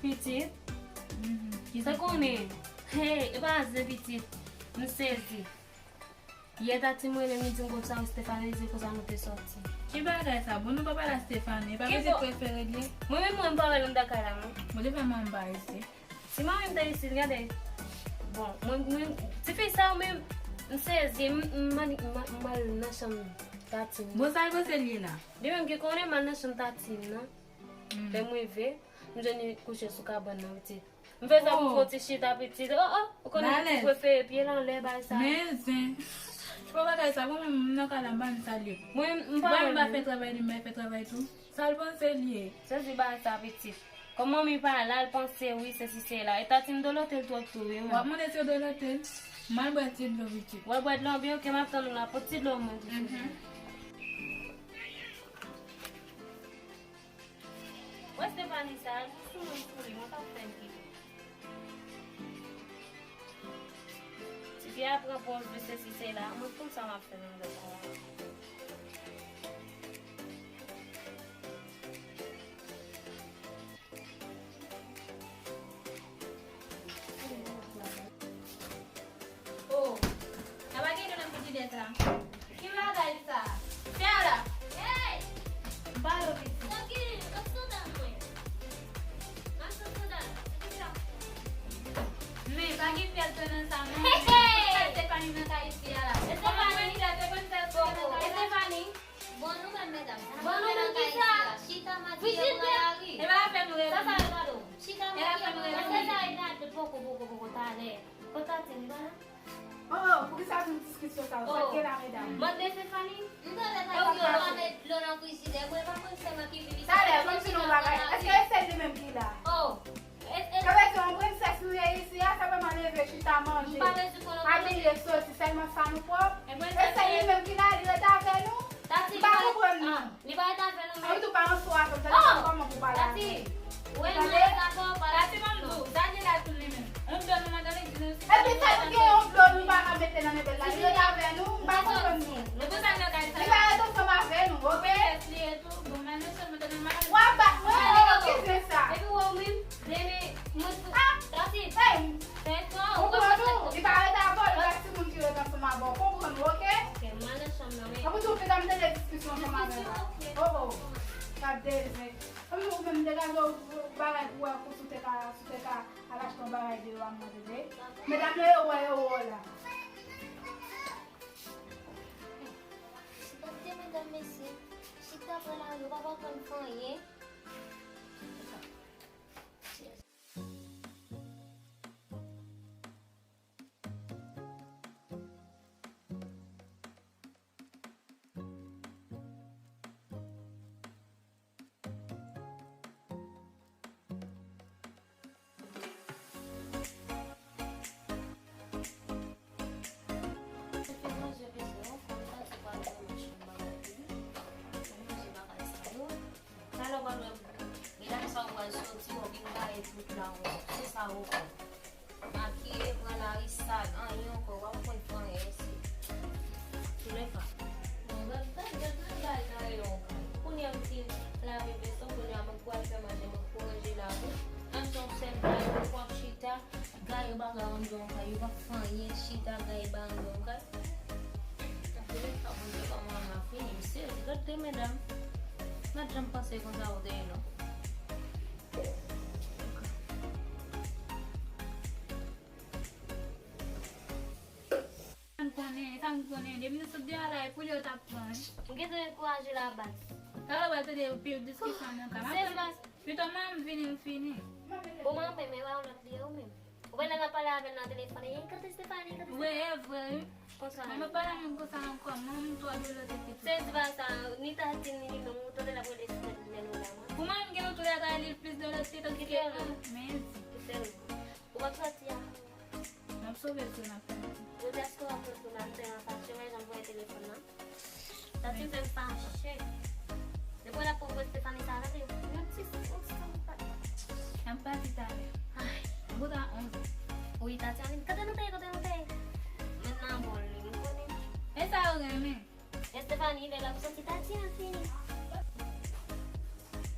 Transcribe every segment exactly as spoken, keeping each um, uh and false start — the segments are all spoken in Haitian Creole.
Pitit. Sa konnen. Hey, e pa zen pitit. M sezi. Yè Tati m rele m, li di m konsa, wi, Stephanie, li di konsa nou te sòti. Ki bagay sa? Bon, nou pa pale a Stephanie. E pa pitit prefere l ye? Mwen menm, mwen, m pa wè l anndan kay la, non. Bon, depi mwen, m pa isi. Si mwen menm te isi, gade. Bon, mwen, mwen, tifi sa, mwen, m sezi, m, m, m, m al nan chanm Tati m. Bon, sa l panse l ye la? Li menm ki konnen, m al nan chanm Tati m nan. Lè m rive, m jwenn li kouche sou kabann nan, pitit. M fè sa pou fè yon ti chita, pitit. Oh, oh, ou konnen pitit prefere pye l anlè, bagay sa. Men zen. Bon, bagay sa, mwen menm, m nan kay la, m pa menm salye. Mwen, m pa wè l. Mwen m pa fè travay li, m pa fè travay tou. Sa l panse l ye? Sezi bagay sa, pitit. Kòm manmi pa la, l panse wi, sesi sela. E Tati m dolote l twòp tou, wi, mwen. W ap mande si yo dolote l? M al bwè ti dlo, pitit. W al bwè dlo, byen, oke, m ap tann ou la. Pot ti dlo mwen tou, sezi. Wè Stephanie sa, al sou mwen, sou li, mwen p ap fè l kite. Tifi a pran pòz de sesi sela, mwen konn sa m ap fè nan lòt kò a. Oh, sa pa gen dlo nan frijidè sa. Ki bagay sa? Fè la. Hey! M pa yo pitit. Tranquille, nan sandal mwen. Nan sandal. Men, pa gen fyèl nan sa, non. Hey, hey! Stephanie nan kay isi a la. Stephanie. Kòman mwen fyèl, se konn fyèl nan kay la. Stephanie. Bon, nou menm, medam. Bon, nou menm, kisa? Chita, mati, yo pran lari. E pa afè nou, sa, sa yo gade w. Chita, mati, yo pran lari. Sa, sa yo gade. Poko, poko, poko, talè. Kòta ti, li pa la? Oh, oh, poukisa nou diskisyon sa yo? Sa k gen la, medam? Mande Stephanie. M tande sa, yo pa met dlo nan frijidè. Mwen, pa mwen sèlman ki vin isi. Talè, kòmsi nou bagay. Èske se li menm ki la? Oh. Sa vle di yon prensès nou ye isi a, sa pa mal leve, chita, manje, abiye, soti, sèlman sa nou pwòp. E se li menm ki la, li rete avè nou? M pa konprann non. Li pa rete avè nou, men. Ann tou pa anso avè m, tande kòman pou pale avè m. Tande? Tati, ban m di w, sa li la tou li menm. Yon dlo nou mande li, di nou si. Epi sa nou gen yon dlo nou pa ka mete nan men bèl la, li rete avè nou, m pa konprann nou. Li pa rete ansanm avè nou, oke? Prensès li ye tou, bon, mande sèlman tande mal. W ap bat mwen, oh, ki zen sa? Epi wè w menm? Demi, mwen tou. Ah! Tati. Hey! Fè to, ou konprann nou? Li pa rete avè w, li pa timoun ki rete ansanm avè w. Konprann nou, oke? Oke, m al nan chanm nan, men. An pou tou, fè m tande diskisyon ansanm avè w. Diskisyon, oke. Oh, oh. Gade, men. An pou tou, ou menm degaje w bagay pou wè pou si w te ka, si w te ka al achte yon bagay deyò a m nan, tande. Medam yo, yo wè, yo wè w la. Gade medam, mesye. Chita pran lari, yo pa konprann fè anyen. Talè w pral wè, gen lè sa w pral soti, w ap vin gaye tout la ankò. Se sa ou fè. Makiye, pran lari sal, anyen ankò, w ap konn fè anyen isi. Toulèfa. Bon, gad, gad, gad nan bagay gaye yon kay. Kounye a m fin lave veso, kounye a mwen pou al fè manje, mwen pou ranje lakou. Menm si yon sèl kay, w ap chita. Gaye bagay anndan yon kay, yo pa fè anyen, chita gaye bagay anndan yon kay. Anpil fwa, Bondye kòmanse fini, m sezi, gad de medam. Mwen t janm panse konsa ou te ye non. Sa m konnen, sa m konnen, depi nou sot deyò la, e pou li yo t ap pran wi. M gentan dekouraje la baz. Talè w pral tande pil diskisyon nan kay. Pito mwen m vini, m fini. Bon, mwen menm, e pa yon lòt li ye ou menm. Ou pa nan pale avè l nan telefòn, e kote Stephanie, kote Stephanie? Wi, e vre wi. Konsa. Mwen pa pale menm konsa ankò, mwen m twò dolote pitit. Se di pa sa, ni Tati ni li menm, ou tande l ap rele Stephanie nan la mwen. Pou mwen m gen yon tou lè kay li plis dolote tankou ke an, men. Ou pa soti a. M ap sove sou n ap fè maten. Jodi a si w ap fè sou n ap fè an fache, wè jan m voye telefòn nan. Tati m fè m fache. Depi w ap pran Stephanie sa, tande, yon ti, yon ti sann pa. N ap pati talè. Ay. Bout a onz è. Wi, Tati, ann, kote nou te ye, kote nou te ye? Men nan bòl li, m konnen. E sa yo renmen. Stephanie, lè l ap soti, Tati, ann fini.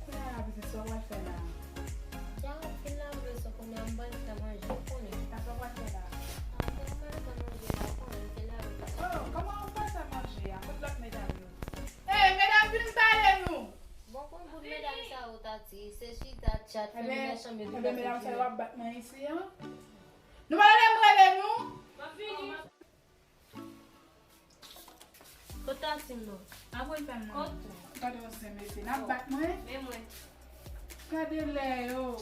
Kounye a la, pitit, sa w pral fè la? Dja, w ap fin la. Chita, chat, fè medam chanm yo, medam sa yo ap bat mwen isi an. Nou pa tande m rele nou? M ap vini. Kot Tatim nan? Apre l fè mwen. Kot ou? Gade yon sen mesye, n ap bat mwen. Men mwen. Gade lè yo.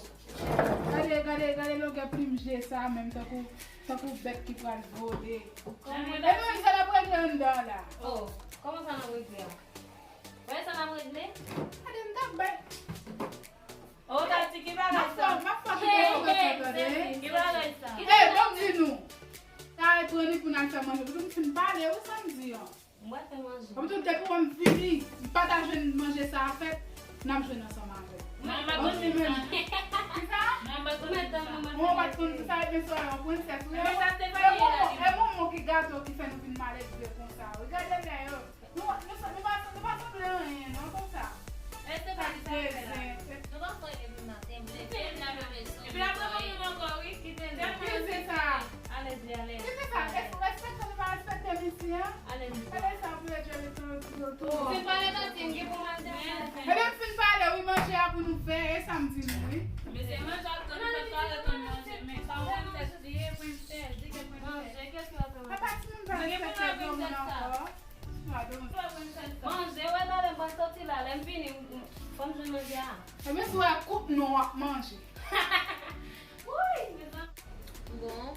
Gade, gade, gade longè plim je sa menm tankou, tankou bèt ki pral vole. Kòman? Epi sa n ap regle anndan la. Oh, kòman sa n ap regle a? Wè sa n ap regle? Gade m t ap bay. Oh, Tati, ki bagay sa? M ap fè, m ap fè ki bagay sa, tande. Ki bagay sa? Eh, ban m di nou. Sa e pran li pou n al fè manje. Pou m fin pale, wi, sa m di an. Mwen fè manje. Kòm tout depi wè m vini, m pa ta jwenn manje sa a fèt, n ap jwenn ansanm avè l. Mwen pa konn sa. Kisa? Mwen pa konn sa. Mwen pa konn sa, ebyen sou yon prensès, wi. E Momo, e Momo ki gato ki fè nou vin malelve konsa, wi. Gade lè yo. Nou, nou, nou pa, nou pa sanble anyen, non, konsa. E se pa li sa fè la. Nou pa fè epi maten, m leve, m lave veso, netwaye. Epi apre mwen menm ankò, wi, kite l. Kite sa. Alèz li, alèz. Kite sa. Respekte nou pa respekte misye, an? Alèz li. Gade sa, pou yo jere tou, tou, tou. Ou fin pale, Tati, m gen pou manje. Ebyen, m fin pale, wi, manje a pou nou fè, e sa m di nou, wi. Men se manje ap tann, nou pa pale tann manje, men sa ou menm tèt li ye, prensès, di ke prensès. Manje, kèske w ap fè manje? Apa si moun pa respekte granmoun ankò? Manje, wè, talè m pral soti la, lè m vini, m, m, fò m jwenn manje a. Ebyen, si w wè koup non w ap manje. Wouy, mezanmi. Bon,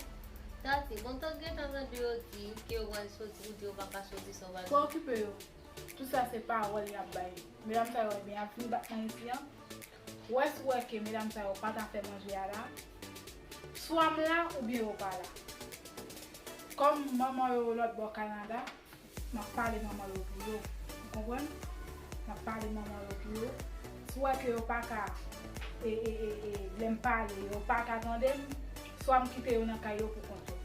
Tati, bon, tank gentan tande yo di ke yo pral soti, ou di yo pa ka soti san w pa di. Pa okipe yo. Tout sa se pawòl y ap bay. Medam sa yo, ebyen, y ap vin bat mwen isi an. Wè si w wè ke medam sa yo pa ta fè manje a la. Swa m la oubyen yo pa la. Kòm manman yo lòt bò Kanada, m ap pale manman yo pou yo. Ou konprann? M ap pale manman yo pou yo. Si w wè ke yo pa ka, e, e, e, e, lè m pale, yo pa ka tande m, swa m kite yo nan kay yo pou kont yo.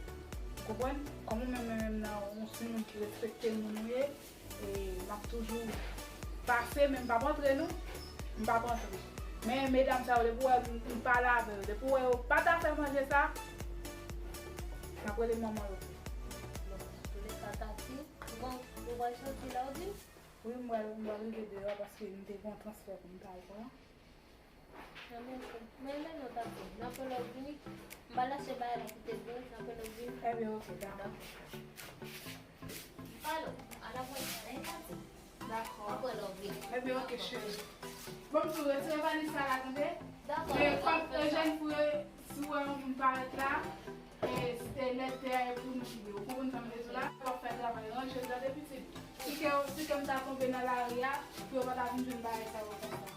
Ou konprann? Kòm ou menm, menm, menm nan, ou se moun ki respekte moun ou ye, e m ap toujou pase, men m p ap antre non. M p ap antre. Men medam sa yo, depi w wè m, m pale avè yo, depi w wè yo pa ta fè manje sa, m ap rele manman yo. Bon, antouleka, Tati, bon, ou pral soti la, ou di? Wi, m pral, m pral rive deyò paske m te gen yon transfè pou m t al pran. Nan men se. Men, men non, Tati. N ap wè lè w vini. M pral achte bagay la kite l vre, n ap wè lè w vini. Ebyen, oke, dakò. Alo, ala mwen, Tati. Dakò. N ap wè lè w vini. Ebyen, oke, cheri. Bon, m tou retire valiz sa la, tande? Dakò. E, kòm Ejèn pou si w wè yon moun parèt la, e, e lèt te a e pou nou file. Ou konprann sa m vle di w la? W ap fè travay, ranje l, tande, pitit. Si ke, si ke m ta tonbe nan lari a, pou yo pa ta vin jwenn bagay sa yo konsa.